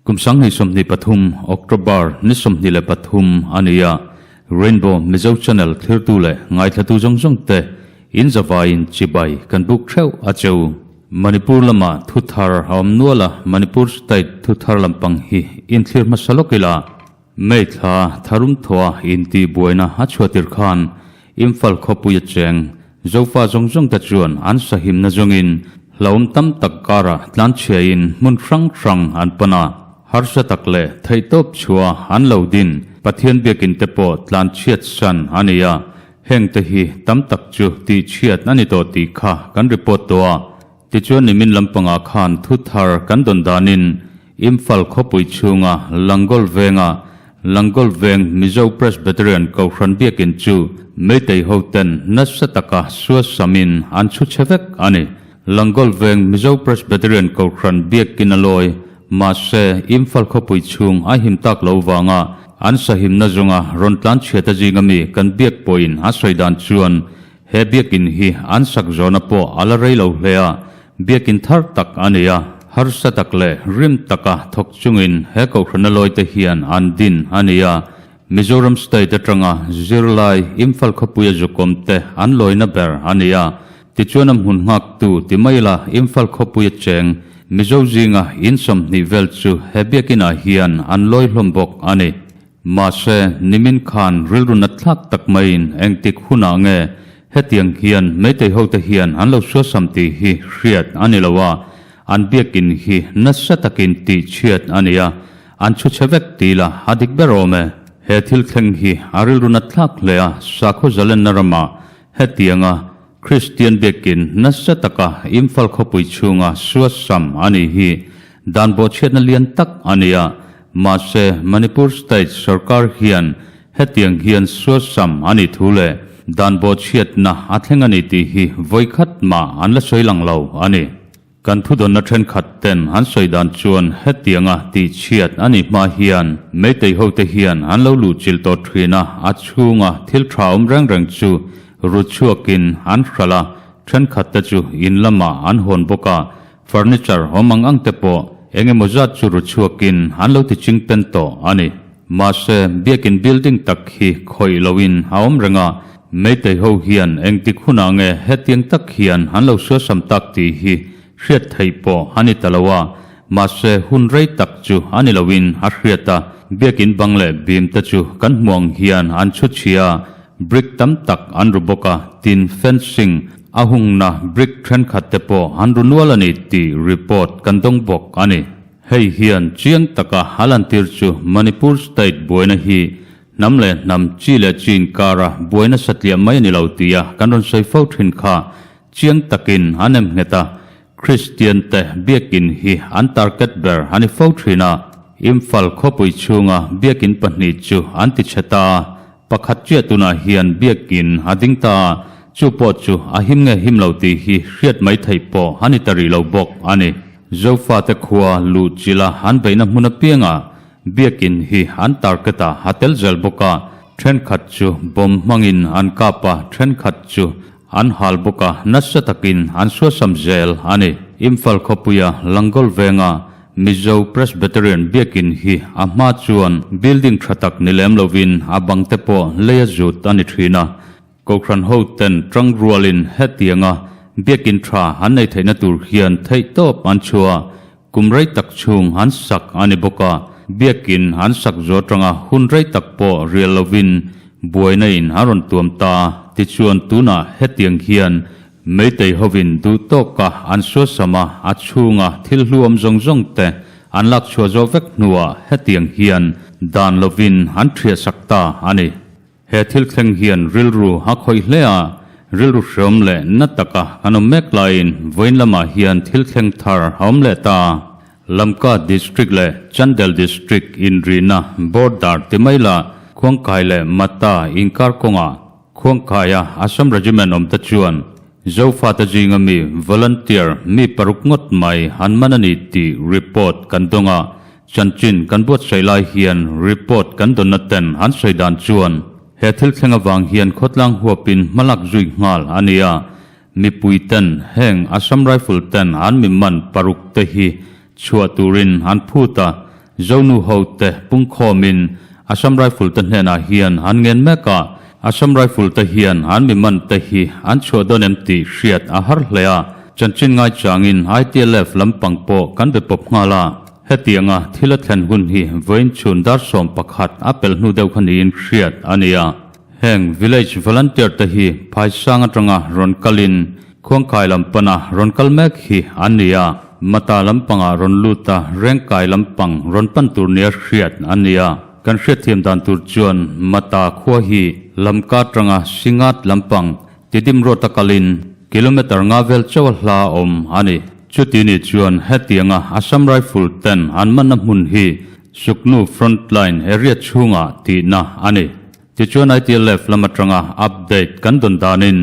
Kum 2023 October ni 23 a ni a, Rainbow Mizo Channel thlirtu leh ngaithlatu zawng zawng te in zavaiin chibai kan buk theuh a cheu. Manipur lama thu thar a awm nual a, Manipur State thu thar lampang hi in thlir hmasa lawk ila. May thla tharum thawha intih buaina a chhuahtir khan Imphal khawpui a cheng Zofa zawng zawng te chuan an sahimna zawngin hlauhawm tam tak karah tlanchhiain hmun hrang hrang an pan a, harsa tak leh theihtawp chhuah an lo din Pathian biakin te pawh tlanchhiat san a ni a, heng te hi tam tak chu tihchhiat a ni tawh tih kha kan report tawh a. Tichuan nimin lampangah khan thu thar kan dawn danin Imphal khawpui chhunga Langol venga Langol veng Mizo Presbyterian Kohhran biakin chu Meitei hoten nasa taka suasamin an chhu chhe vek a ni. Langol veng Mizo Presbyterian Kohhran biakin a lawi mahse Imphal khawpui chhung a him tak lo vanga an sahimna zawnga rawn tlan chhiat a zinga mi kan biak pawhin a sawi dan chuan He biakin hi an sak zawhna pawh a la rei lo hle a, biakin thar tak a ni a, harsa tak leh rim taka thawk chungin he kohhrana lawite hian an din a ni a, Mizoram state atanga zirlai Imphal khawpuia zukawm te an lawina ber a ni a, tichuan a hmun nghaktu ti mai ila Imphal khawpuia cheng Mizo zinga in 20 vel chu he biakinah hian an lawi hlawm bawk a ni. Mahse, nimin khan rilru nat thlak tak maiin engtik hunah nge hetiang hian Meitei hote hian an lo suasam tih hi hriat a ni lo a, an biakin hi nasa takin tihchhiat a ni a, an chhu chhe vek ti la a dik ber awm e. He thil thleng hi a rilru nat thlak hle a, sakhaw zalenna ramah hetianga Kristian biakin nasa taka Imphal khawpui chhunga suasam a nih hi Dan bawhchhiatna lian tak a ni a, mahse Manipur State sorkar hian hetiang hian suasam a nih thu leh dan bawhchhiatna a thleng a ni tih hi vawikhat mah an la sawi lang lo a ni. Kan thudawnna thenkhat ten an sawi dan chuan hetianga tihchhiat a nih hma hian Meitei hote hian an lo luhchilh tawh thin a, a chhunga thil tha awm reng reng chu ru chhuakin an hralh a, thenkhat te chu in lamah an hawn bawk a, Furniture awm ang ang te pawh eng emaw zat chu ru chhuakin an lo ti ching pen tawh a ni. Mahse, biakin building tak hi khawih loin a awm reng a, Meitei ho hian engtik hunah nge hetiang tak hian an lo suasam tak tih hi hriat theih pawh a ni ta lo a, mahse hun rei tak chu a ni loin a hriat a, biakin bang leh bim te chu kan hmuh ang hian an chhu chhia a, brick tam tak an ru bawk a, tin fencing A hungna brick thenkhat te pawh an ru nual a ni tih report kan dawng bawk a ni. Hei hian chiang taka a lantir chu Manipur state buaina hi hnam leh hnam chi leh chi inkara buaina satliah mai a ni lo tia kan rawn sawi fo thin kha chiang takin an em nghet a, Kristian te biakin hi an target ber a ni fo thin a. Imphal khawpui chhunga biakin pahnih chu an ti chhe ta a, Pakhat chiah tunah hian biakin a ding ta a, chu pawh chu a him nge him lo tih hi hriat mai theih pawh a ni ta rih lo bawk a ni. Zofate khua luh chila an beihna hmun apiangah biakin hi an target a, a tel zel bawk a, thenkhat chu bomb hmangin an kap a, thenkhat chu an hal bawk a, nasa takin an suasam zel a ni. Imphal khawpuia Langol venga Mizo Presbyterian biakin hi a hma chuan building tha tak ni lem lovin a bang te pawh lei a zut a ni thin a. Kohhran ho ten tang rualin hetianga biakin tha an nei theihna tur hian theih tawp an chhuah a, kum rei tak chhung an sak a ni bawk a. Biakin an sak zawh atanga hun rei tak pawh rial lovin buaina in a rawn tuam ta a, tichuan tunah hetiang hian Meitei hovin duh tawka an suasam a, a chhunga thil hluam zawng zawng te an lak chhuah zawh vek hnuah hetiang hian dan lovin an thiahsak ta a ni. He thil thleng hian rilru a khawih hle a, rilru hreawm leh na taka kan awm mek laiin vawiin lamah hian thil thleng thar a awm leh ta. Lamka District leh Chandel District inrina border ti mai la Khuangkai leh Mata inkar kawngah Khuangkaia Assam Regiment awmte chuan Zofate zinga mi volunteer mi paruk ngawt mai an man a ni tih report kan dawng a, chanchin kan buatsaih lai hian report kan dawnna ten an sawi dan chuan he thil thleng avang hian khawtlang huapin hmalak zui nghal a ni a, mipui ten heng Assam Rifle ten an mi man paruk te hi chhuah turin an phut a. Zonu ho te pungkhawmin Assam Rifle te hnenah hian an ngen mek a, Assam Rifle te hian an mi man te hi an chhuah dawn em tih hriat a har hle a, chanchin ngaichangin ITLF lampang pawh kan be pawp nghal a, hetianga thil a thlen hun hi vawiin chhun dar 11 a pel hnu deuh kha niin hriat a ni a. Heng village volunteer te hi phaisang atanga rawn kalin Khuangkai lam pana rawn kal mek hi an ni a, Mata lampangah rawn lut a, Rengkai lampang rawn pan tur nia hriat an ni a. Kan hriatthiam dan tur chuan Mata khua hi Lamka atanga Singat lampang Tidim road a kalin kilometre nga vel chauh a hla awm a ni. Chuti ni chuan hetianga Assam Rifle ten an manna hmun hi Suknu Frontline area chhungah tihna a ni. Tichuan ITLF lam atanga update kan dawn danin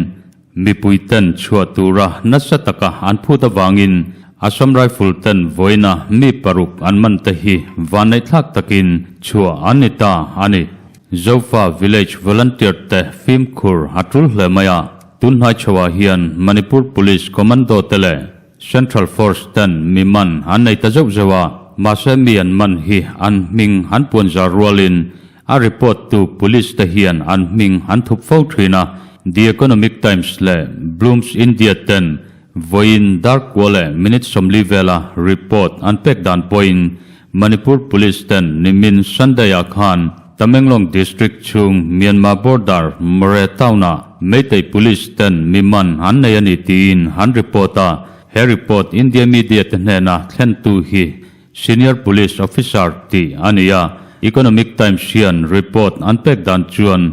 mipui ten chhuah tura nasa taka an phut avangin Assam Rifle ten vawiina mi paruk an man te hi vanneihthlak takin chhuah an ni ta a ni. Zofa Village Volunteer te fimkhur a tul hle mai a, tunhnai chhoah hian Manipur Police Commando te leh Central Force ten mi man an nei ta zeuh zeuh a, mahse mi an man hi an hming an puan zar rualin a report tu Police te hian an hming an thup fo thin a, The Economic Times leh Blooms India ten vawiin dar kua leh minute 40 vela report an pek dan pawhin Manipur Police ten nimin Sunday-ah khan Tamenglong District chhung Myanmar border Moreh town-ah Meitei Police ten mi man an nei a ni tiin an report a, he report India media te hnena thlentu hi Senior Police Officer tih a ni a, Economic Times hian report an pek dan chuan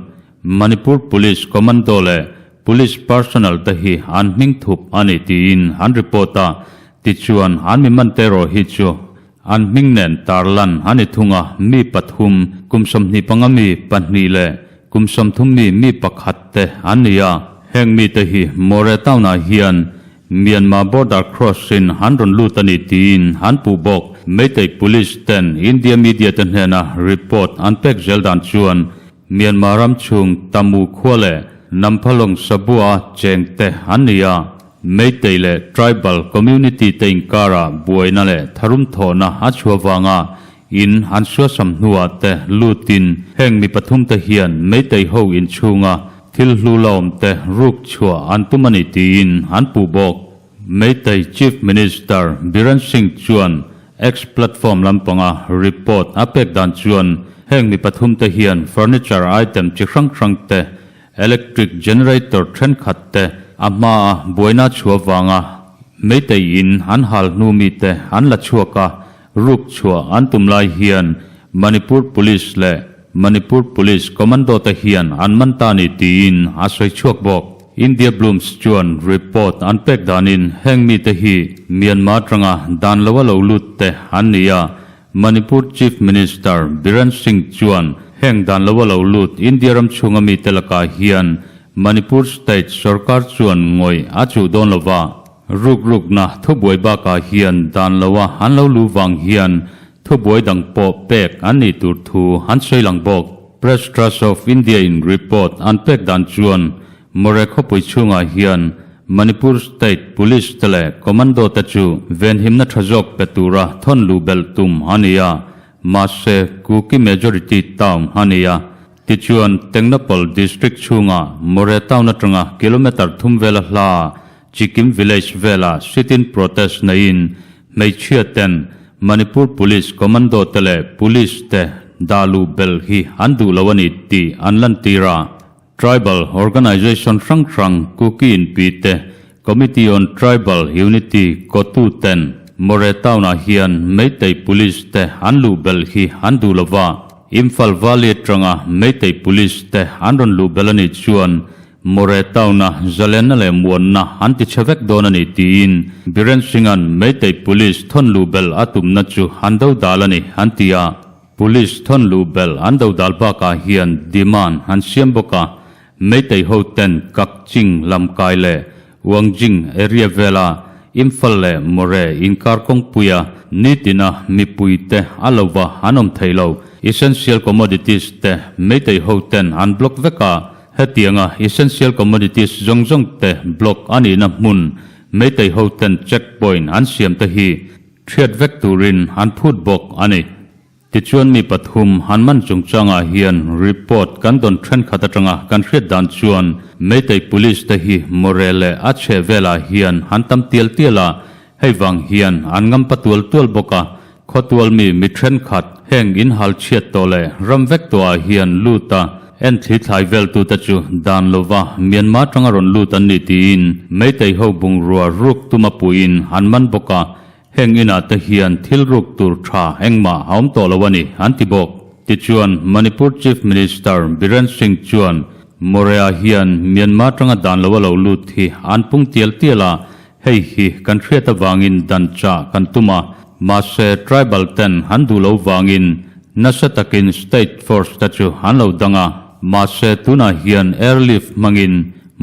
Manipur Police Commando leh Police personnel te hi an hming thup a ni tiin an report a, tichuan an mi man te erawh hi chu an hming nen tarlan a ni thung a, mi pathum, kum 25 mi pahnih leh kum 30 mi mi pakhat te an ni a, heng mite hi Moreh town ah hian Myanmar border cross in an rawn lut a ni tiin an puh bawk. Meitei Police ten India media te hnena report an pek zel dan chuan Myanmar ram chhung Tamu khua leh Namphalong Sabua cheng te an ni a, Meitei leh tribal community te inkara buaina leh tharum thawhna a chhuah vanga in an suasam hnuah te lutin heng mi pathum te hian Meitei ho inchhunga thil hlu la awm te ruk chhuah an tum a ni tiin an puh bawk. Meitei Chief Minister Biren Singh chuan X platform lampanga report a pek dan chuan heng mi pathum te hian furniture item chi hrang hrang te, electric generator thenkhat te a hmaa buaina chhuah vanga Meitei in an hal hnu mi te an la chhuak a, ruk chhuah an tum lai hian Manipur Police leh Manipur Police Commando te hian an man ta ni tiin a sawi chhuak bawk. India Blooms chuan report an pek danin heng mite hi Myanmar atanga dan lo a lo lut te an ni a, Manipur Chief Minister Biren Singh chuan heng dan lo a lo lut India ram chhunga mite lakah hian Manipur State sorkar chuan ngawih a chuh dawn lo va, ruk rukna thubuai bakah hian dan lo a an lo lu vang hian thubuai dang pawh pek an nih tur thu an sawi lang bawk. Press Trust of India in report an pek dan chuan Moreh khawpui chhungah hian Manipur State Police te leh Commando te chu venhimna tha zawk pe tura thawn luh belh tum a ni a, mahse Kuki majority town a ni a. Tichuan Tengnoupal District chhungah Moreh town atanga kilometre thum vela hla Chikim village vela sit-in protest neiin hmeichhia ten Manipur Police Commando te leh Police te dah luh belh hi an duh lo a ni tih an lantir a. Tribal Organization hrang hrang Kuki inpi te Committee on Tribal Unity kotu ten Moreh town ah hian Meitei Police te an luh belh hi an duh lo va, Imphal Valley atanga Meitei Police te an rawn luh belh a nih chuan Moreh town-a zalenna leh muanna an ti chhe vek dawn a ni tiin Biren Singh-a'n Meitei Police thawn luh belh a tumna chu an do dal a ni an ti a. Police thawn luh belh an do dal bakah hian demand an siam bawk a, Meitei ho ten Kakching lamkai leh Wangjing area vela Imphal leh Moreh inkar kawngpuia nitina mipuite a lova an awm thei lo. Essential commodities te Meitei ho ten an block vek a, Hetianga essential commodities zawng zawng te block a nihna hmun Meitei ho ten check point an siam te hi thiat vek turin an phut bawk a ni. Tichuan mi pathum han man chungchangah hian report kan dawn thenkhat atanga kan hriat dan chuan Meitei Police te hi Moreh leh a chheh velah hian han tam tial tial a, hei vang hian an ngam pa tual tual bawk a, khawtual mi mi thenkhat heng in hal chhiat tawh leh ram vek tawhah hian lut a, en thli thlai veltute chu dan lova Myanmar atanga rawn lut an ni tiin Meitei ho bungrua ruk tuma puiin an man bawk a, Heng inah te hian thil ruk tur tha engmah a awm tawh lo a ni, an ti bawk. Tichuan, Manipur Chief Minister Biren Singh chuan Moreh-a hian Myanmar tanga dan lo a lo lut hi an pung tial tial a, hei hi kan hriat avangin dan chah kan tum a, mahse tribal ten an duh lo vangin nasa takin state force te chu an lo dang a, mahse tunah hian airlift hmangin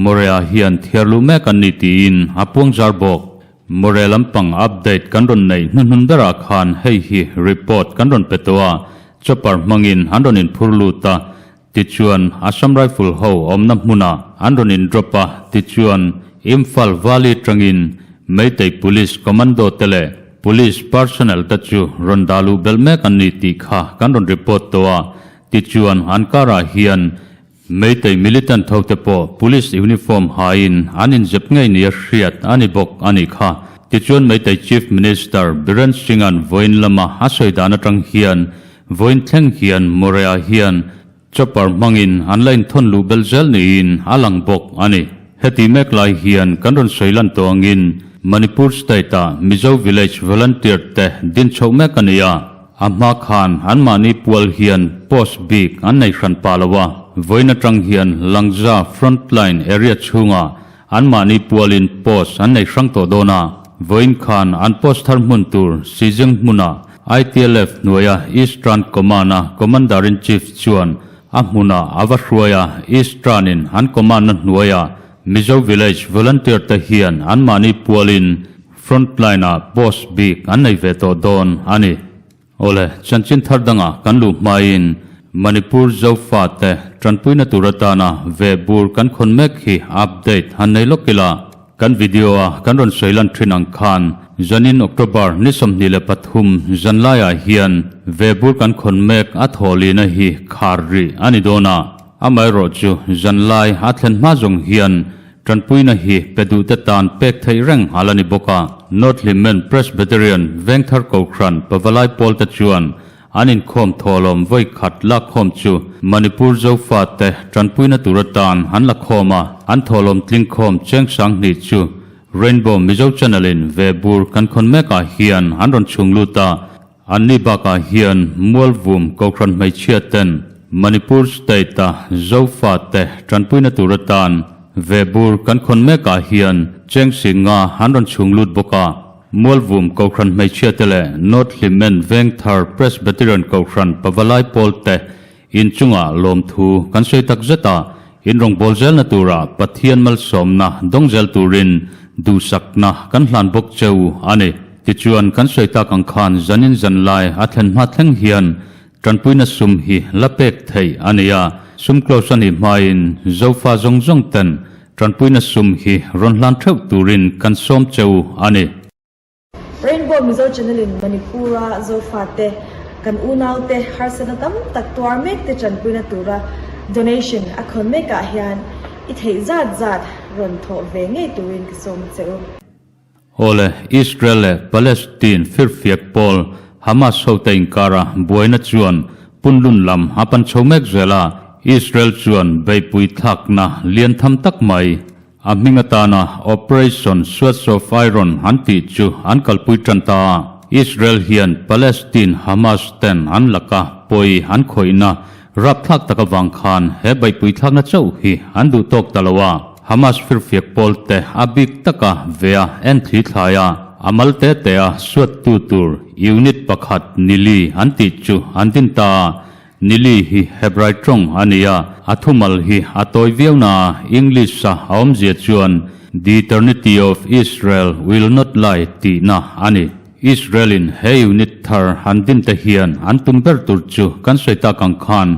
Moreh-a hian thiar luh mek an ni tiin a puangzar bawk. Moreh lampang update kan rawn neih hnuhnun berah khan hei hi report kan rawn pe tawh a, chopper hmangin an rawn inphur lut a, tichuan Assam Rifle ho awmna hmunah an rawn in drop a, tichuan Imphal Valley tangin Meitei Police Commando te leh Police personnel te chu rawn dah luh belh mek an ni tih kha kan rawn report tawh a, tichuan an karah hian Meitei militant hote pawh police uniform hain an inzep ngei nia hriat a ni bawk a nih kha. Tichuan Meitei Chief Minister Biren Singh-a'n vawiin lama a sawi dan atang hian vawiin thleng hian Moreh-ah hian chopper hmangin an la inthawn luh belh zel niin a lang bawk a ni. Heti mek lai hian kan rawn sawi lan tawh angin Manipur State-ah Mizo Village Volunteer te din chhoh mek a ni a. A hma khan anmahni pual hian post bik an nei hran pah lo a, vawiin atang hian Langza frontline area chhungah anmahni pualin post an nei hrang tawh dawn a, vawiin khan an post thar hmun tur Sijeng hmunah ITLF hnuaia Eastern Command-a Commander-in-Chief chuan a hmunah a va hruai a, Eastern-in an command-na hnuaiah Mizo Village Volunteer te hian anmahni pualin Frontline-ah post bik an nei ve tawh dawn a ni. Awle, chanchin thar dangah kan luh hmain Manipur Zofate tanpuina tur atana ve bur kan khawn mek hi update han nei lawk ila. Kan video-a kan rawn sawi lan thin ang khan zanin October ni 23 zanlaiah hian ve bur kan khawn mek a thawhlina hi khar rih a ni dawn a. Amaherawhchu zanlai a thlen hma zawng hian Tanpuina hi pe duhte tan pek theih reng a la ni bawk a. North Hlimen Presbyterian Vengthar Kohhran Pavalai pawlte chuan an inkhawm thawhlawm vawi khat lakkhawm chu Manipur Zofate tanpuina tur atan an la khawm a, an thawhlawm tlingkhawm cheng 2000 chu Rainbow Mizo Channel in ve bur kan khawn mekah hian an rawn chhung lut a. Anni bakah hian Mualvum Kohhran hmeichhia ten Manipur State-a Zofate tanpuina tur atan vehbur kan khawn mekah hian cheng singa an rawn chhung lut bawk a. Mualvum Kohhran hmeichhia te leh North Hlimen Vengthar Presbyterian Kohhran Pavalai pawl te Inchungah lawmthu kan sawi tak zet a, in rawngbâwl zelna turah Pathian malsawmna dawng zel turin duhsakna kan hlan bawk che u a ni. Tichuan, kan sawi tak ang khan zanin zanlai a thlen hma thleng hian tanpuina sum hi la pek theih a ni a, sum close a nih hmain Zofa zawng zawng ten tanpuina sum hi rawn hlan theuh turin kan sawm che u a ni. Rainbow Mizo Channel in Manipur-a Zofate kan unaute harsatna tam tak tuar mek te tanpuina tura donation a khawn mekah hian i theih zat zat rawn thawh ve ngei turin ka sawm a che u. Awle, Israel leh Palestine firfiak pawl Hamas hote inkara buaina chuan punlun lam a pan chho mek zel a, Israel chuan beihpui thlakna lian tham tak mai A hming atana Operation Swords of Iron an tih chu an kalpui tan ta a. Israel hian Palestine Hamas ten an laka pawi an khawihna rapthlak tak avang khan he beihpui thlakna chauh hi an duh tawk ta lo a. Hamas firfiak pawlte a bik taka vea en thli thlai a, a mal te te a suattu tur unit pakhat nili an tih chu an din ta a. Nili hi Hebrai tawng a ni a, a thumal hi a tawi viau na a, English a a awmzia chuan The eternity of Israel will not lie tihna a ni. Israel in he unit thar an din te hian an tum ber tur chu kan sawi tak ang khan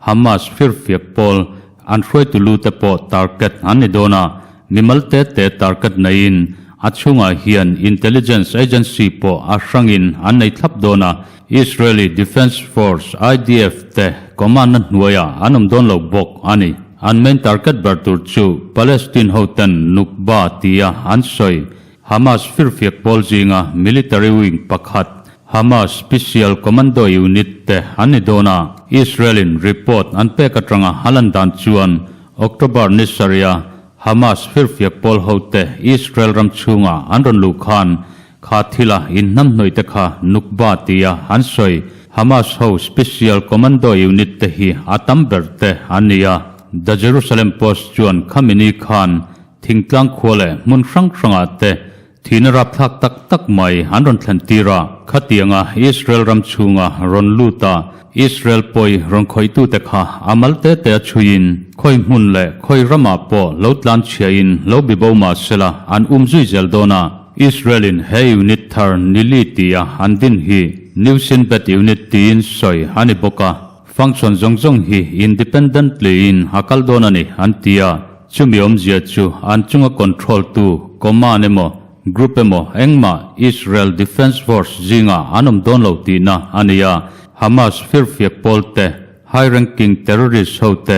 Hamas firfiak pawl an hruaitu lu te pawh target an ni dawn a, mimal te te target neiin. A chhungah hian intelligence agency pawh a hrangin an nei thlap dawn a, Israeli Defence Force, IDF, te command-na hnuaiah an awm dawn lo bawk a ni. An main target ber tur chu Palestine hoten Nukba tia an sawi Hamas firfiak pawl zinga military wing pakhat Hamas Special Commando Unit te an ni dawn a, Israel-in report an pek atanga a lan dan chuan October ni sarih-a Hamas firfiak pawl hote Israel ram chhunga an rawn luh khan kha thila inhnamhnawih te kha Nukba tia an sawi. Hamas ho Special Commando Unit te hi a tam ber te an ni a, The Jerusalem Post chuan khami ni khan thingtlang khua leh hmun hrang hrangah te Thihna rapthlak tak tak mai an rawn thlen tir a, khatianga Israel ram chhunga rawn lut a, Israel pawi rawn khawihtute kha a mal te te a chhuiin, khawi hmun leh khawi ramah pawh lo tlan chhiahin lo bibo mah sela an um zui zel dawn a. Israel-in he unit thar nili tia an din hi New Shin Bet Unit tiin sawi a ni bawk a. Function zawng zawng hi independently in a kal dawn a ni an ti a, chumi awmzia chu an chunga control tu command emaw group emaw engmah Israel Defence Force zingah an awm dawn lo tihna a ni a, Hamas firfiak pawl te, high ranking terrorist ho te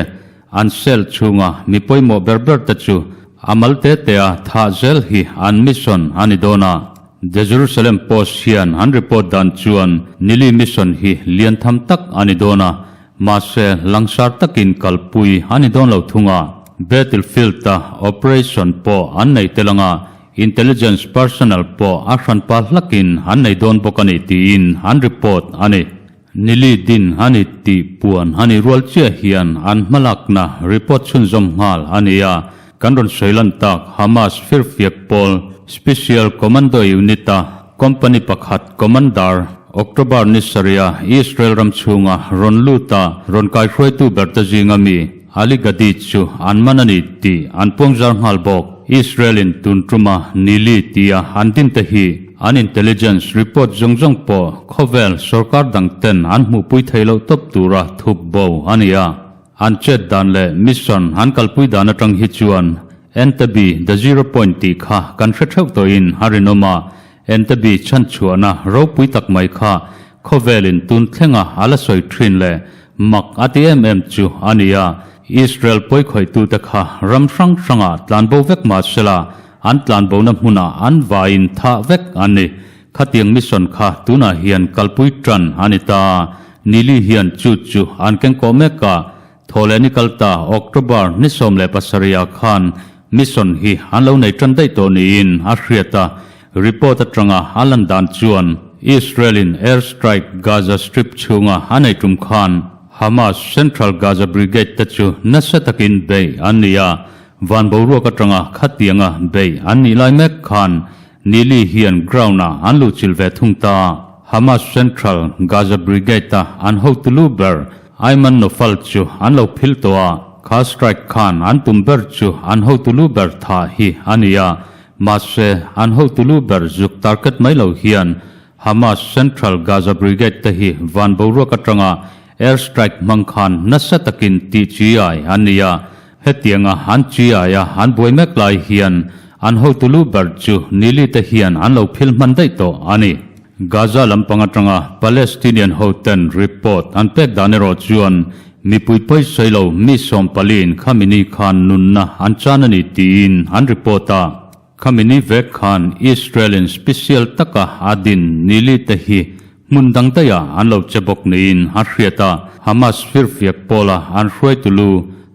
an cell chhunga mi pawimawh ber ber te chu a mal te te a thah zel hi an mission a ni dawn a. The Jerusalem Post hian an report dan chuan Nili mission hi lian tham tak a ni dawn a, mahse langsar takin kalpui a ni dawn lo thung a. Battlefield-a operation pawh an nei tel anga intelligence personnel pawh a hranpa hlakin an nei dawn bawk a ni tiin an report a ni. Nili din a ni tih puan a nih rual chiah hian an hmalakna report chhunzawm nghal a ni a, kan rawn sawi lan tak Hamas firfiak pawl Special Commando Unit-a company pakhat commander October ni sarih-a Israel ram chhunga rawn lut a rawn kaihruaitu berte zinga mi Ali Gadi chu an man a ni tih an puangzar nghal bawk. Israel-in tun tuma Nili tia an din te hi An intelligence report zawng zawng pawh khawvel sorkar dang ten an hmuhpui thei loh tawp tura thup bo a ni a. An chet dan leh mission an kalpui dan atang hi chuan Entebbe the zero point tih kha kan hre theuh tawhin a rinawm a, Entebbe chhanchhuahna ropui tak mai kha khawvelin tun thlenga a la sawi thin leh mak a ti em em chu a ni a. Israel pawikhawitute kha ram hrang hrangah tlanbo vek mah sela An tlanbona hmunah an vaiin thah vek an ni. Khatiang mission kha tunah hian kalpui tan a ni ta. Nili hian chu chu an kengkawh mek a, Thawhleh ni kal ta October ni 17 ah khan mission hi an lo nei tan daih tawh niin a hriat a. Report atanga a lan dan chuan Israel-in air strike Gaza Strip chhunga a nei tum khan Hamas Central Gaza Brigade te chu nasa takin beih an ni a, Van boruak atanga khatianga beih an nih lai mek khan Nili hian ground-ah an luhchilh ve thung ta. Hamas Central Gaza Brigade-a an hotu lu ber Ayman Nofal chu an lo phil tawh a, kha strike khan an tum ber chu an hotu lu ber thah hi a ni a, mahse an hotu lu ber zuk target mai lo hian Hamas Central Gaza Brigade te hi van boruak atanga air strike hmang khan nasa takin tih chi ai an ni a, Hetianga an chi aia an buai mek lai hian an hotu lu ber chu Nili te hian an lo phil hman daih tawh a ni. Gaza lampang atanga Palestinian hoten report an pek dan erawh chuan mipui pawi sawi lo mi sawmpaliin khami ni khan nunna an chan a ni tiin an report a. Khami ni vek khan Israel-in special taka a din Nili te hi hmun dang daihah an lo che bawk niin a hriat a, Hamas firfiak pawla an hruaitu lu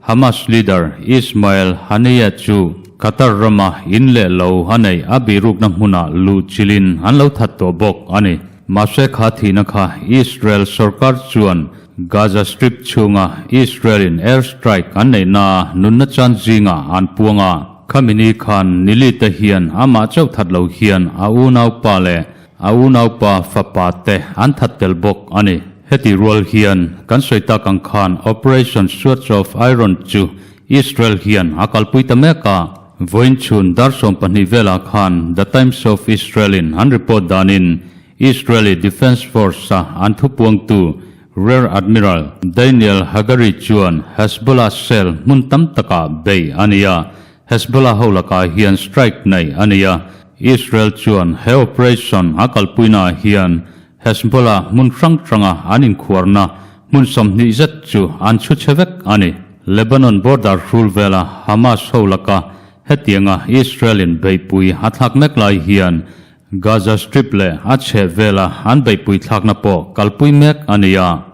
Hamas leader Ismail Haniyeh chu Qatar rama in leh lo a neih a bihrukna hmunah luh chilhin an lo that tawh bawk a ni. Mahse kha thihna kha Israel sorkar chuan Gaza Strip chhunga Israel-in air strike an neihna nunna chan zingah an puang a, khami ni khan Nili te hian amah chauh that lo hian a unaupa leh a unaupa fapa te an that tel bawk a ni. Heti rual hian kan sawi tak ang khan Operation Swords of Iron chu Israel hian a kalpui ta mek a, vawiin chhun dar 12 velah khan The Times of Israel-in an report danin Israeli Defence Force-a an thupuangtu Rear Admiral Daniel Hagari chuan Hezbollah cell hmun tam takah bei a ni a, Hezbollah ho lakah hian strike nei a ni a. Israel chuan he operation a kalpuinaah hian Hezbollah hmun hrang hranga an inkhuarna hmun 20 zet chu an chhu chhe vek a ni. Lebanon border hrul vela Hamas ho laka hetianga Israel-in beihpui a thlak mek lai hian Gaza Strip leh a chheh vela an beihpui thlakna pawh kalpui mek a ni a.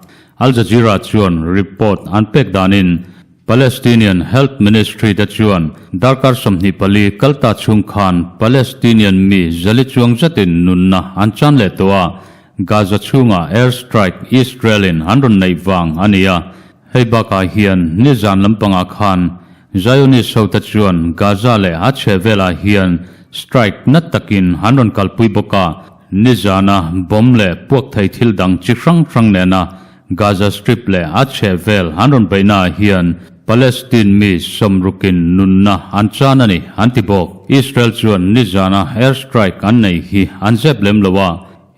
Al Jazeera chuan report an pek danin Palestinian Health Ministry te chuan darkar 24 kal ta chhung khan Palestinian mi zali chuang zetin nunna an chan leh tawh a, Gaza chhunga air strike Israel-in an rawn neih vang a ni a. Hei bakah hian nizan lampangah khan Zionist hote chuan Gaza leh a chheh velah hian strike na takin an rawn kalpui bawk a, nizana bomb leh puak thei thil dang chi hrang hrang nena Gaza Strip leh a chheh vel an rawn beihnaah hian Palestine mi sawmrukin nunna an chan a ni, an ti bawk. Israel chuan nizana air strike an nei hi an zep lem lo a,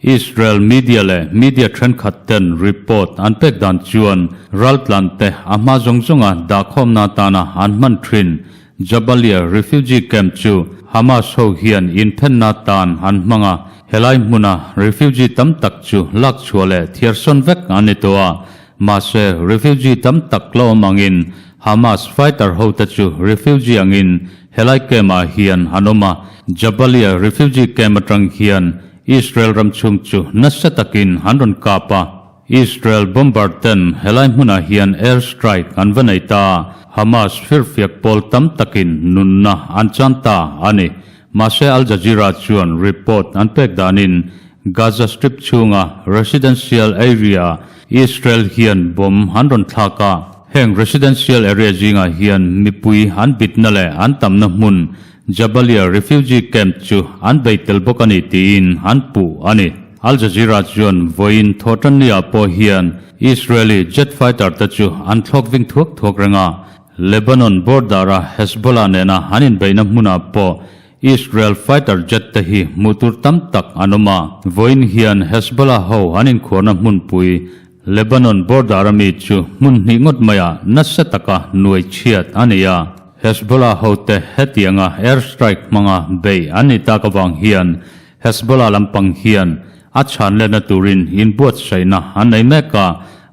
Israel media leh media thenkhat ten report an pek dan chuan raltlante a hma zawng zawnga dahkhawmna atana an hman thin Jabalia refugee camp chu Hamas ho hian inthenna atan an hmang a, helai hmuna refugee tam tak chu lak chhuah leh thiarsawn vek an ni tawh a, mahse refugee tam tak la awm angin Hamas fighter hote chu refugee angin helai camp ah hian an awm a, Jabalia refugee camp atang hian Israel ram chhung chu nasa takin an rawn kap a, Israel bomber ten helai hmunah hian air strike an va nei ta a, Hamas firfiak pawl tam takin nunna an chan ta a ni. Mahse Al Jazeera chuan report an pek danin Gaza Strip chhunga residential area-ah Israel hian bomb an rawn thlak a, heng residential area zingah hian mipui an bitna leh an tamna hmun Jabalia refugee camp chu an bei tel bawk a ni tiin an puh a ni. Al Jazeera chuan vawiin thawhtanni-ah pawh hian Israeli jet fighter te chu an thlawk ving thuak thuak reng a, Lebanon border-a Hezbollah nena an inbeihna hmunah pawh Israel fighter jet te hi hmuh tur tam tak an awm a. Vawiin hian Hezbollah ho an inkhuarna hmunpui Lebanon border-a mi chu hmun hnih ngawt maiah nasa taka nuai chhiat a ni a. Hezbollah hote hetianga air strike hmanga bei an ni tak avang hian Hezbollah lampang hian a chhan letna turin inbuatsaihna an nei mek a,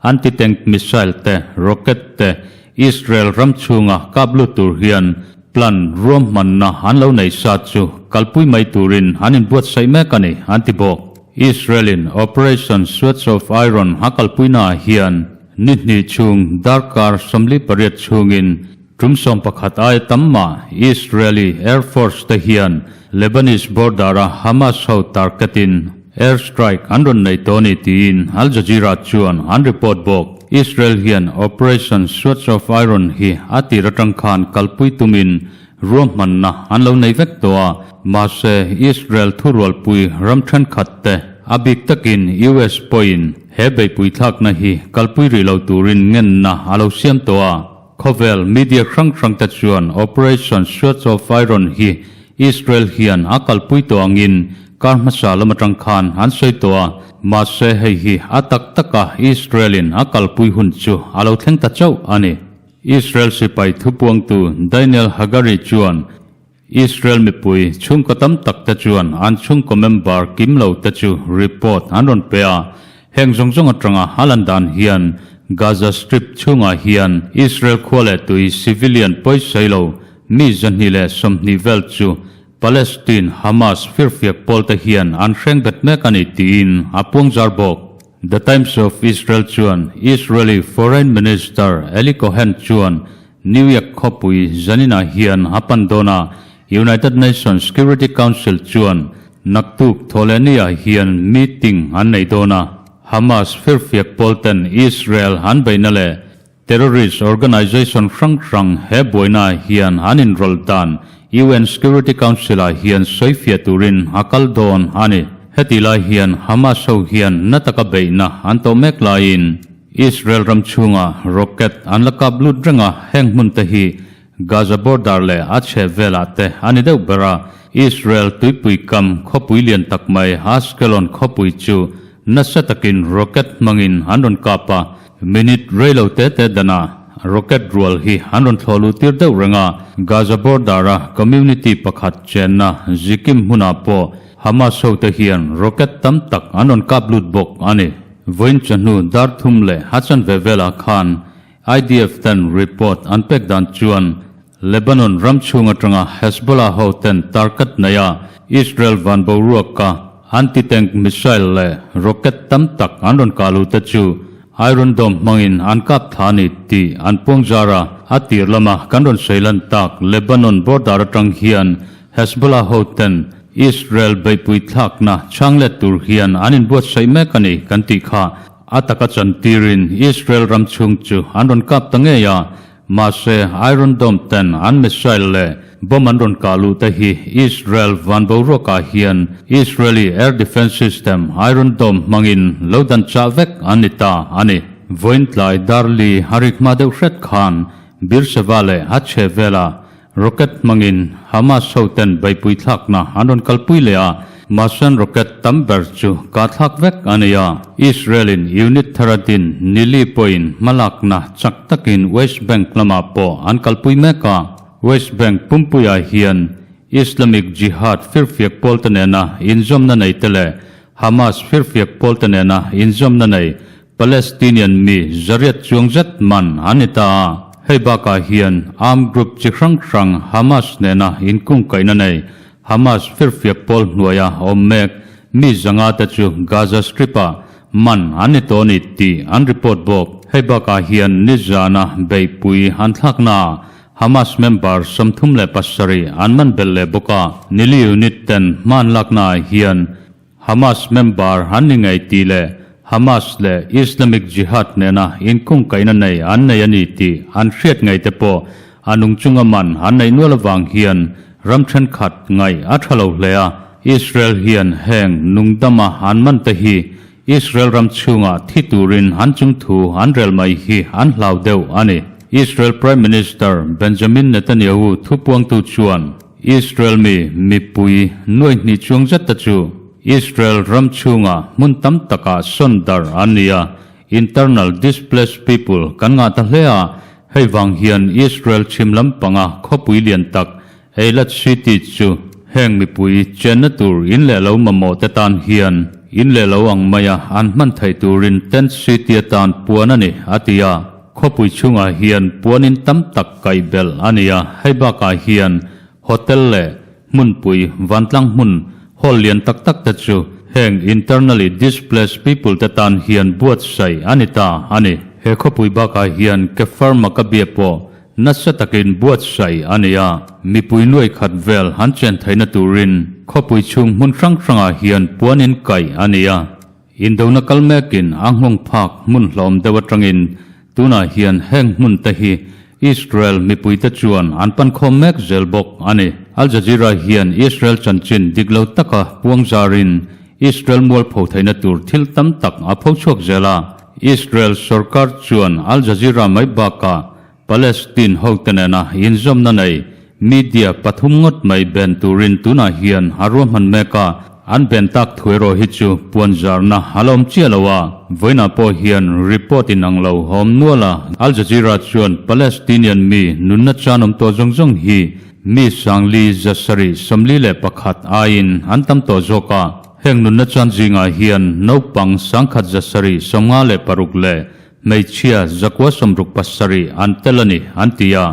anti-tank missile te, rocket te Israel ram chhunga kap lut tur hian plan ruahmanna an lo nei sa chu kalpui mai turin an inbuatsaih mek a ni, an ti bawk. Israel-in Operation Swords of Iron a kalpuinaah hian ni hnih chhung darkar 48 chhungin Tum 11 aia tam mah Israeli Air Force te hian Lebanese border-a Hamas ho target-in air strike an rawn nei tawh a ni tiin Al Jazeera chuan an report bawk. Israel hian Operation Swords of Iron hi a tir atang khan kalpui tumin ruahmanna an lo nei vek tawh a, mahse Israel thurualpui ram thenkhat te a bik takin US pawhin he beihpui thlakna hi kalpui rih lo turin ngenna a lo siam tawh a. Khawvel media hrang hrang te chuan Operation Swords of Iron hi Israel hian a kalpui tawh angin kar hmasa lam atang khan an sawi tawh a, mahse hei hi a tak taka Israel in a kalpui hun chu a lo thleng ta chauh a ni. Israel sipai thupuangtu Daniel Hagari chuan Israel mipui chhungkaw tam tak te chuan an chhungkaw member kim lo te chu report an rawn pe a, heng zawng zawng atanga a lan dan hian Gaza Strip chhungah hian Israel khua leh tui civilian pawisawi lo mi 220 vel chu Palestine Hamas firfiak pawl te hian an hreng bet mek a ni tiin a puangzar bawk. The Times of Israel chuan Israeli Foreign Minister Eli Cohen chuan New York khawpui zaninah hian a pan dawn a, United Nations Security Council chuan naktuk thawhlehniah hian meeting an nei dawn a, Hamas firfiak pawlten Israel an beihna leh terrorist organization hrang hrang he buainaah hian an inrawlh dan UN Security Council-ah hian sawifiah turin a kal dawn a ni. Heti lai hian Hamas ho hian na taka beihna an tawh mek laiin Israel ram chhunga rocket an la kap lut reng a, heng hmun te hi Gaza border leh a chheh velah te a ni deuh ber a. Israel tuipui kam khawpui lian tak mai Ashkelon khawpui chu nasa takin rocket hmangin an rawn kap a, minute rei lo te te danah. rocket rual hi an rawn thlawh luh tir deuh reng a, Gaza border-a community pakhat chenna Zikim hmunah pawh Hamas hote hian rocket tam tak an rawn kap lut bawk a ni. Vawiin chawhnu dar thum leh a chanve velah khan IDF ten report an pek dan chuan Lebanon ram chhung atanga Hezbollah ho ten target nei a Israel van boruaka anti-tank missile leh rocket tam tak an rawn kah luh te chu Iron Dome hmangin an kap tha a ni tih an puang zar a. A tir lama kan rawn sawi lan tak Lebanon border atang hian Hezbollah ho ten Israel beihpui thlakna chhang let tur hian an inbuatsaih mek a ni kan tih kha a taka chantirin Israel ram chhung chu an rawn kap ta ngei a. Mahse, Iron Dome ten an missile leh bomb an rawn kah luh te hi Israel van boruakah hian Israeli air defence system Iron Dome hmangin lo dan chah vek an ni ta a ni. Vawiin tlai Darli a rik hma deuh hret khan Beersheva leh a chhe velah Rocket hmangin Hamas hoten beihpui thlakna an rawn kalpui leh a, mahse rocket tam ber chu kah thlak vek a ni a. Israel-in unit thar a din nili pawhin hmalakna chak takin West Bank lamah pawh an kalpui mek a. West Bank pumpuiah hian Islamic Jihad firfiak pawlte nena inzawmna nei te leh Hamas firfiak pawlte nena inzawmna nei Palestinian mi zariat chuang zet man an ni ta a, hei bakah hian armed group chi hrang hrang Hamas nena inkungkaihna nei Hamas firfiak pawl hnuaia awm mek mi zanga te chu Gaza Strip-ah man an ni tawh a ni tih an report bawk. Hei bakah hian nizana beihpui an thlaknaah Hamas member 37 an man belh leh bawk a, nili unit ten hman laknaah hian Hamas member an ni ngei tih leh Hamas leh Islamic Jihad nena inkungkaihna nei an nei a ni tih an hriat ngei te pawh a nung chunga man an neih nual avang hian ram thenkhat ngaih a tha lo hle a. Israel hian heng nungdama an man te hi Israel ram chhungah thi turin an chung thu an rel mai hi an hlau deuh a ni. Israel Prime Minister Benjamin Netanyahu thupuangtu chuan, Israel mi mipui nuai hnih chuang zet te chu Israel ram chhunga hmun tam takah sawn dar an ni a, internal displaced people kan ngah ta hle a, hei vang hian Israel chhim lampanga khawpui lian tak Eilat City chu heng mipui chenna tur in leh lo mamawh te tan hian in leh lo ang maia an hman theih turin tent city atan puan a ni, a ti a. Khawpui chhungah hian puanin tam tak kaih belh a ni a, hei bakah hian hotel leh hmunpui vantlang hmun hall lian tak tak te chu heng internally displaced people te tan hian buatsaih a ni ta a ni. He khawpui bakah hian Kefar Maccabee pawh nasa takin buatsaih a ni a, mipui nuai khat vel an chen theihna turin khawpui chhung hmun hrang hrangah hian puanin kaih a ni a. Indona kal mekin a nghawng phak hmun hlawm deuh atangin tunah hian heng hmun te hi Israel mipuite chuan an pan khawm mek zel bawk a ni. Al Jazeera hian Israel chanchin dik lo taka puang zarin Israel mualpho theihna tur thil tam tak a pho chhuak zel a. Israel sorkar chuan Al Jazeera mai bakah Palestine hote nena inzawmna nei media pathum ngawt mai ben turin tunah hian a ruahman mek a, an ben tak thu erawh hi chu puanzarna a la awm chiah lo a, vawiinah pawh hian report inang lo a awm nual a. Al Jazeera chuan Palestinian mi nunna chan awm tawh zawng zawng hi mi sangli zasarih 41 aiin an tam tawh zawk a, heng nunna chan zingah hian naupang sangkhat zasarih 56 leh Hmeichhia zakua 67 an tel a ni, an ti a.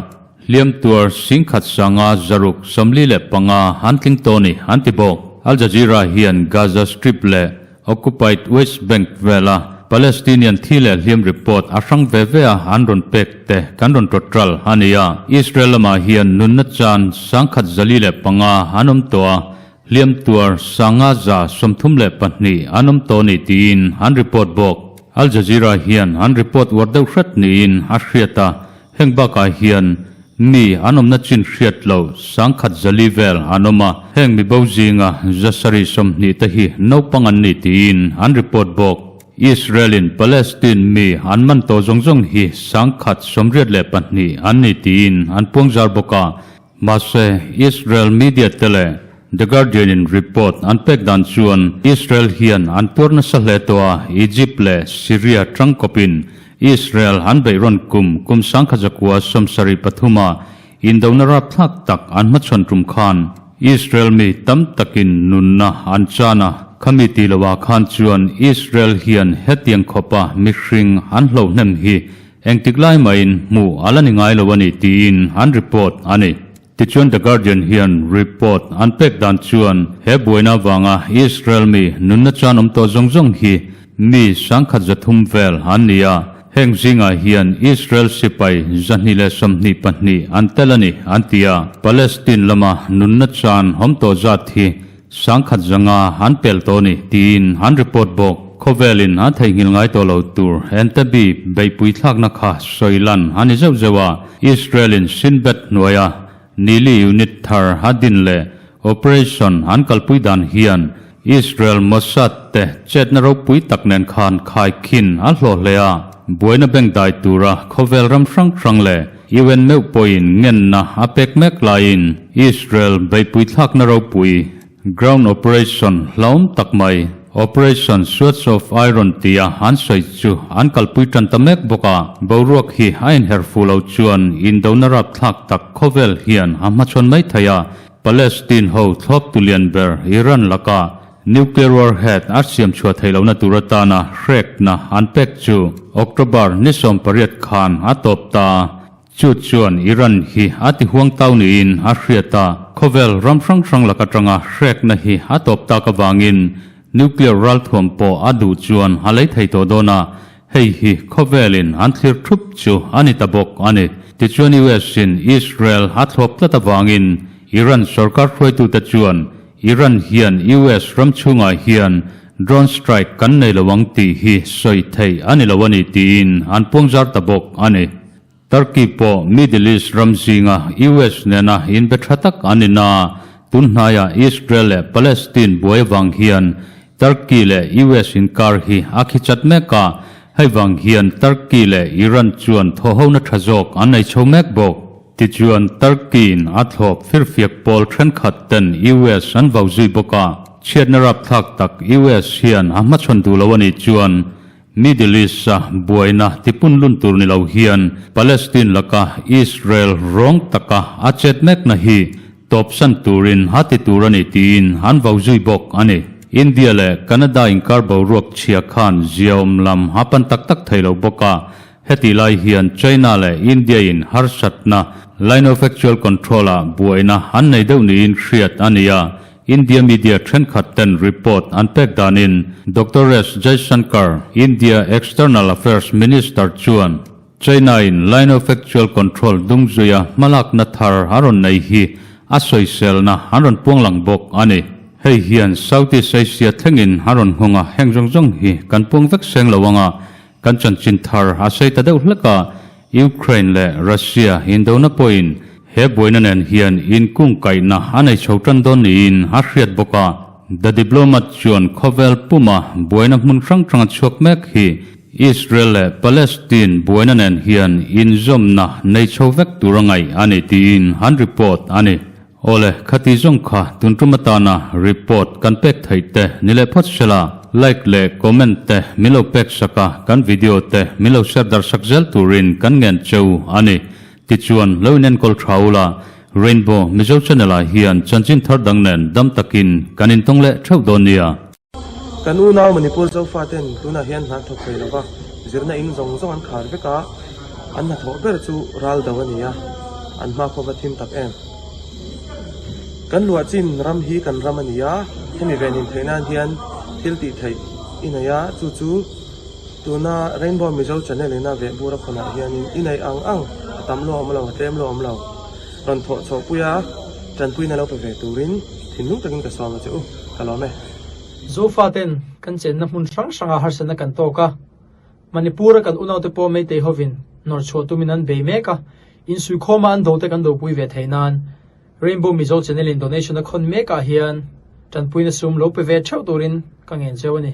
Hliam tuar singkhat sanga zaruk 45 an tling tawh a ni, an ti bawk. Al Jazeera hian Gaza Strip leh Occupied West Bank vela Palestinian thi leh hliam report a hrang ve ve a an rawn pek te kan rawn tawtral a ni a. Israel lamah hian nunna chan sangkhat 405 an awm tawh a, Hliam tuar sanga 32 an awm tawh a ni tiin an report bawk. Al Jazeera hian an report uar deuh hret niin a hriat a, heng bakah hian mi an awmna chin hriat loh sangkhat 400 vel an awm a, heng mibo zinga 720 te hi naupang an ni tiin an report bawk. Israel-in Palestine mi an man tawh zawng zawng hi sangkhat 82 an ni tiin an puangzar bawk a, Mahse, Israel media te leh The Guardian in report an pek dan chuan Israel hian an tuar nasa hle tawh a, Egypt leh Syria tangkawpin Israel an beih rawn kum kum 1973 a indona rapthlak tak an hmachhawn tum khan Israel mi tam takin nunna an chan a, khami tih loah khan chuan Israel hian hetiang khawpa mihring an hloh hnem hi engtik lai mahin hmuh a la ni ngai lo a ni tiin an report a ni. Tichuan The Guardian hian report an pek dan chuan he buaina avanga Israel mi nunna chan awm tawh zawng zawng hi mi 1300 vel an ni a, heng zingah hian Israel sipai 222 an tel a ni an ti a, Palestine lama nunna chan awm tawh zat hi 1500 an pel tawh a ni tiin an report bawk. Khawvelin a theihnghilh ngai tawh lo tur Entebbe beihpui thlakna kha sawi lan a ni zeuh zeuh a, Israel-in Shin Bet hnuaia Nili unit thar a din leh operation an kalpui dan hian Israel Mossad te chetna ropui tak nen khan khaikhin a hlawh hle a, buaina beng dai tura khawvel ram hrang hrang leh UN meuh pawhin ngenna a pek mek laiin Israel beihpui thlakna ropui Ground operation hlauhawm tak mai Operation Swords of Iron tia an sawi chu an kalpui tan ta mek bawk a, boruak hi a inher fuh lo chuan indona rapthlak tak khawvel hian a hmachhawn mai thei a, Palestine ho thlawp tu lian ber Iran laka nuclear warhead a siam chhuah theih lohna tur atana hrekna an pek chu October ni 18 khan a tawp ta a. Chu chuan Iran hi a ti huang tau niin a hriat a, khawvel ram hrang hrang lak atanga hrekna hi a tawp tak avangin nuclear ralthuam pawh a duh chuan a lei thei tawh dawn a, hei hi khawvelin an thlir thup chu a ni ta bawk a ni. Tichuan US-in Israel a thlawp tlat avangin Iran sorkar hruaitute chuan Iran hian US ram chhungah hian drone strike kan nei lo ang tih hi sawi theih a ni lo a ni tiin an puangzar ta bawk a ni. Turkey pawh Middle East ram zinga US nena inbe tha tak an ni na, tun hnaiah Israel leh Palestine buai avang hian Turkey leh US inkar hi a khi chat mek a, hei vang hian Turkey leh Iran chuan thawhhona tha zawk an nei chho mek bawk. Tichuan Turkey-in a thlawp firfiak pawl thenkhat ten US an vau zui bawk a, chhiatna rapthlak tak US hian a hmachhawn duh lo a nih chuan Middle East-a buaina tipun lun tur ni lo hian Palestine laka Israel rawng taka a chet mekna hi tawpsan turin a ti tur a ni tiin an vau zui bawk a ni. India leh Canada inkar boruak chhia khan ziaawm lam a pan tak tak thei lo bawk a, hetih lai hian China leh India-in harsatna Line of Actual Control-ah buaina an nei deuh niin hriat a ni a, India media thenkhat ten report an pek danin Doctor S Jaishankar, India External Affairs Minister chuan China in Line of Actual Control dungzuia hmalakna thar a rawn nei hi a sawiselna an rawn puang lang bawk a ni. Hei hian Southeast Asia thlengin a rawn nghawng a, heng zawng zawng hi kan puang vek seng lo anga kan chanchin thar a sawi ta deuh hlek a, Ukraine leh Russia indona pawhin he buaina nen hian inkungkaihna a nei chho tan dawn niin a hriat bawk a. The Diplomat chuan khawvel puma buaina hmun hrang hranga chhuak mek hi Israel leh Palestine buaina nen hian inzawmna nei chho vek tur a ngaih a ni tiin an report a ni. Awle, khati zawng kha tun tum atana report kan pek theih te ni leh phawt sela, like leh comment te min lo pek sak a, kan video te min lo share dar sak zel turin kan ngen cheu a ni. Tichuan, lo in enkawl tha ula, Rainbow Mizo Channel ah hian chanchin thar dang nen dam takin kan intawng leh theuh dawn nia. Kan unau Manipur Zofaten tunah hian hna thawk thei lova, zirna in zawng zawng an khar vek a, an hnathawh ber chu ral do a ni a, an hmakhua va thim tak em. Kan luah chin ram hi kan ram a ni a, hemi ven in theih nan hian thil tih theih i nei a, chu chu tuna Rainbow Mizo Channel ina vehbur a khawnah hianin i neih ang ang a tam luah awm lo, a tlem luah awm lo, rawn thawh chhuahpui a, tanpuina lo pe ve turin thinlung takin ka sawm a che u, ka lawm e. Zofaten kan chenna hmun hrang hranga harsatna kan tawk a, Manipur-a kan unaute pawh Meitei hovin nawr chhuah tumin an bei mek a, insuikhawma an dote kan dopui ve theih nan Rainbow Mizo Channel-in donation a khawn mekah hian tanpuina sum lo pe ve theuh turin ka ngen cheu a ni.